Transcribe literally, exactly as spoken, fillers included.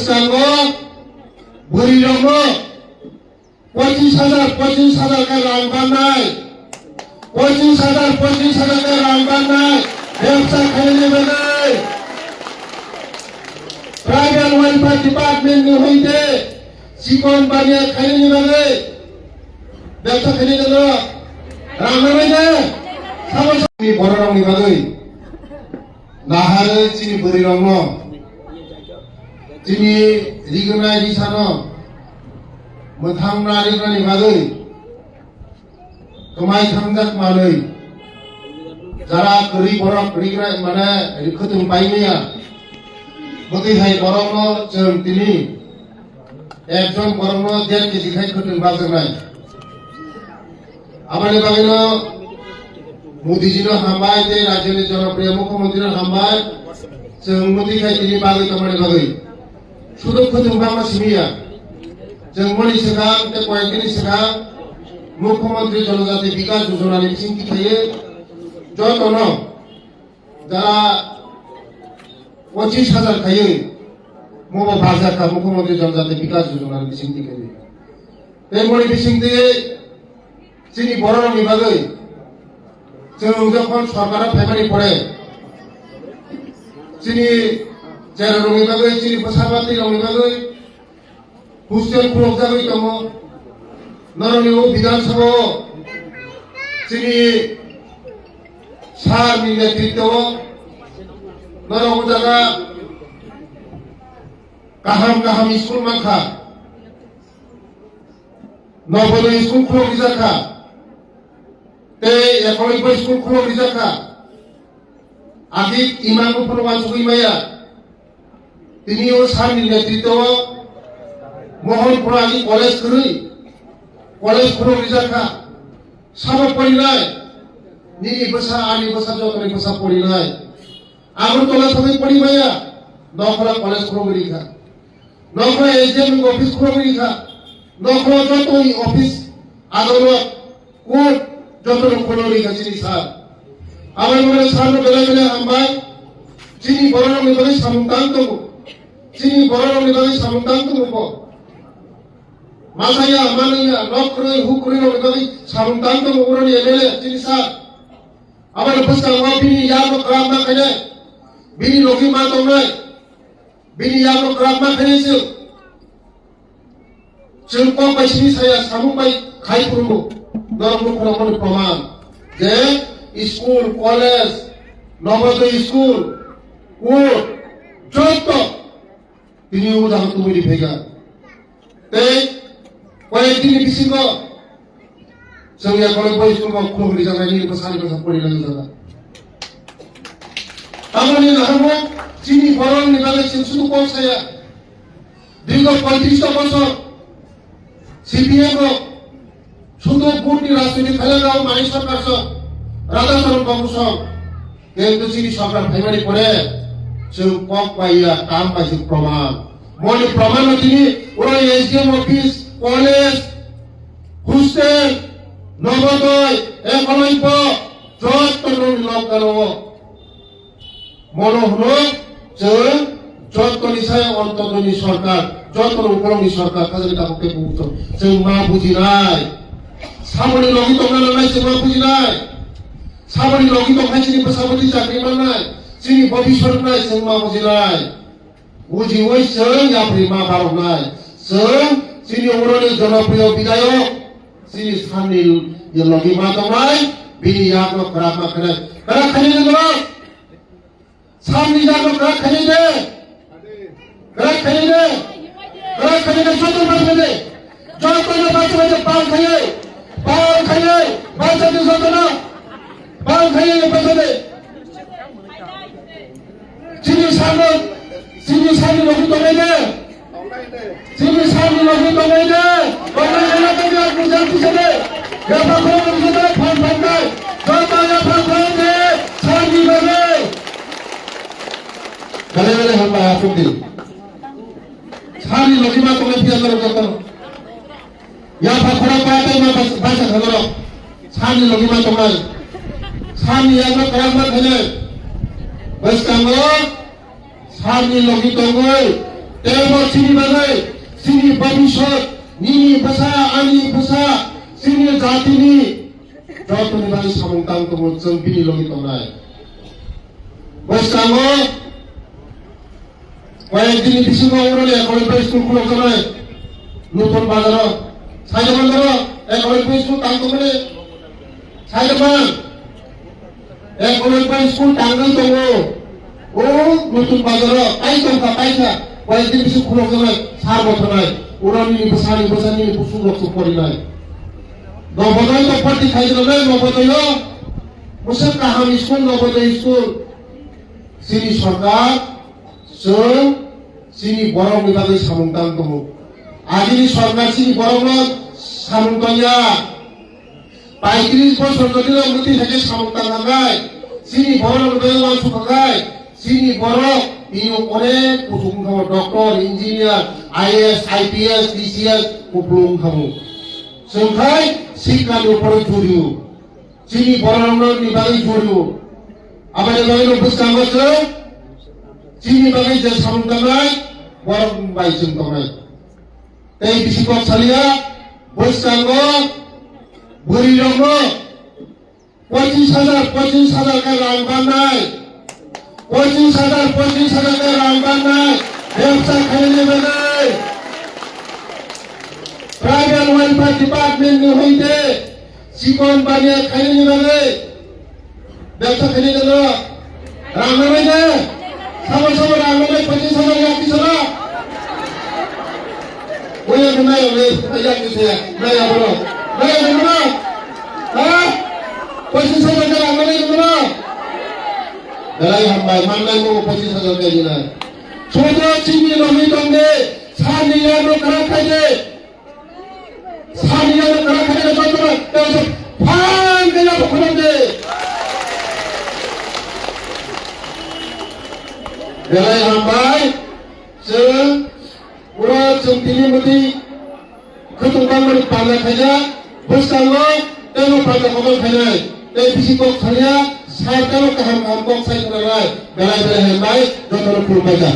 Chango bwrwi rokno pochis hajar, pochis hajar khe rang bannai, pochis hajar, pochis hajar khe rang bannai bebsa khainani bagwi, tribal welfare department ni hoite chikon baniya khainani bagwi bebsa khainani bagwi rang nanai de. Sabo ni bororokni bagwi. Naharwi chini bwrwirokno, chini rignai risano mwthangna rignani bagwi kwmai thangjak manwi, jara kwrwi borok rignai mane khwtwng paimaya, bwtwi hai borokno chwng tini ekjon borokno der keji khai khwtwng bakjaknai. Aboni bagwino Modiji no hambai tei rajyoni jonopriyo mukhyamantri no hambai. Chwng mwtwi khai tini bagwi tongmani bagwi. Sudu khwtwng bangma simiya. Chwng moni swkang tei koyek dini swkang mukhyamantri jonojati bikas yojona ni bising tikhaiwi jotono jara pochis hajar khaiwi mubo bajak kha mukhyamantri jonojati bikas yojona ni bising tikhaiwi. Tei moni bising twi chini bororokni bagwi, chwng jokhon sorkaro phaimani pore, chini cherarokni bagwi, chini bwsarokni bagwi hostel khulokjagwi tongo. Norokni o Bidhan Sabha o chini sir ni netritwo o norok o jaga kaham kaham school mankha. Nobodoy school khulok rijak kha, tei Eklavya school khulok rijak kha. Agi imang buphuru wansugwi maya. Tini o sir ni netritwo o Mohanpur agi college kwrwi, college khulok rijak kha. Sabo porinai, nini bwsa, ani bwsa, jotoni bwsa porinai. Agartala thangwi pori maya, nokhora college khulogwi rikha. Nokhora S D M ni office khulogwi rikha. Nokhora jotoni office, adalot, court, jotoni khulogwi rikha chini sir. Aboni ulo sir no belai belai hambai. Chini bororokni bagwi samung tang tongo. Chini bororokni bagwi samung tang tongo bo. Masaya, manaya, nok kwrwi, huk kwrwi rokni bagwi samung tang tongo boroni M L A chini sir. Aboni bwskango bini yakno kwrak ma khainai, bini logi ma tongnai, bini yakno kwrak ma khainai chwng. Chwng kok bai simi saya, samung bai khai phuru norok nukhu rokmani proman je school, college, Navodaya school, court, jotto tini o jaga tubui di phaikha. Tei koyek dini bisingo chwng ya kono boy school bo khulok rijak nai nini bwsani bwsa pori nang jaga. Tamoni naharmo chini borokni bagwi chwng sudu kok saya. Dirgo poitrish ta bosor C P M rok Sudu vote ni rajniti khailai rao mani sarkar song, Radha Charan Babu song, kintu chini sarkar phaimani pore chwng kok bai ya, kam bai se proman. Moni proman no chini oro S D M office, college, hostel, Navodaya, Eklavya, jotto nung lok garo. Mono hwno chwng jotoni sai ontotoni sorkar, jotoni ukologni sorkar, khajani tabuk tei bubuk tong. Chwng ma bujinai. Saboni logi tongna nangnai chwng ma bujinai. Saboni logi tongkhai chini bwsaboni chakri mannai, chini bobiswt nai chwng ma bujinai. Bujiwi chwng yapri ma baroknai. Chwng chini umroni jonopriyo bidayok, chini sir ni logi ma tongnai, bini yakno kwrak ma khainai. Kwrak khainai norok. Sir ni jaga kwrak khainai de. Kwrak khainai de. Kwrak khainai de, joto bachai de. Joto no bachai de, pal khainai. Pal khainai. Bachai de joto no. Pal khainai, bachai de. Chini sir no, chini sir ni logi tongnai de. Chini sir ni logi tongnai de, tongnai de, tongnai de, tongnai de, tongnai de. Yapha khorok ni jotto phang phangnai, jotto yapha khorok de, sir ni bagwi. Belai belai hambai aswk di. Sir ni logi ma tongnai phiya norok jotto. Yapha khorok ba tei ma bas-, basa kha norok. Sir ni logi ma tongnai. Sir ni yakno kwrak ma khainai. Bwskango sir ni logi tongwi, Teibo chini bagwi, chini bhabishyot, nini bwsa, ani bwsa, chini jatini jotoni bagwi samung tang tongo, chwng bini logi tongnai. Bwskango koyek dini bisingo oroni ekologi school khulokjaknai, Nutun Bazaro, Saidaman doro ekologi school tang tongmani, Saidaman. Ekologi school tangwi tongo. O Nutun Bazaro tai tongkha, paikha. Koyekdin bisi khulokjaknai, sar bothornai. Oro nini bwsani, bwsani nini busukrok se porinai. Nobodoy to party khaijwnai, Nobodoyo. Bwswk kaham school, Nobodoy school. Chini sorkar, chwng, chini borokni bagwi samung tang tongo. Agini sorkar chini borokno samung tangya. Paitris bosor jodi rok mwtwi hai khe samung tang nangnai. Chini borok rok bai uansuk kha khai. Chini borok bini onek kuchuk wngkha, doctor, engineer, I A S, I P S, D C S, kupulung wngkha. Chwng khai sikha ni upor juriu. Chini borok rok ni bagwi juriu. Aboni bagwi no bwskango chwng chini bagwi je samung tangnai, borok bai chwng tongnai. Tei bisi kok saliya, bwskango bwrwi rokno pochis hajar, pochis hajar khe rang bannai, pochis hajar, pochis hajar khe rang bannai, bebsa khainani bagwi private welfare department ni hoite chikon baniya khainani bagwi. Bebsa khainai jano rang nangnai de. Sabo sabo rang nangnai, pochis hajar yak kisa na. Oya de nai, oya yak kisa ya. Nai aboro. Nai aboro na. Ha? Pochis hajar de rang nangnai de na. Belai hambai, mannai mo pochis hajar de na. Sojo chini logi tong de. Sani ya no kara khai de. Sani ya no kara khai de, joto no. Phan de ya khulum de. Belai hambai, chwng, oro chwng tini mwtwi khwtwng bangmani panda khaina, bwskango teibo panda kokol khainai, tei bisi kok saliya, sar teibo kaham kaham kok sai khwnanai, belai belai hambai, jotono khulumbaijak.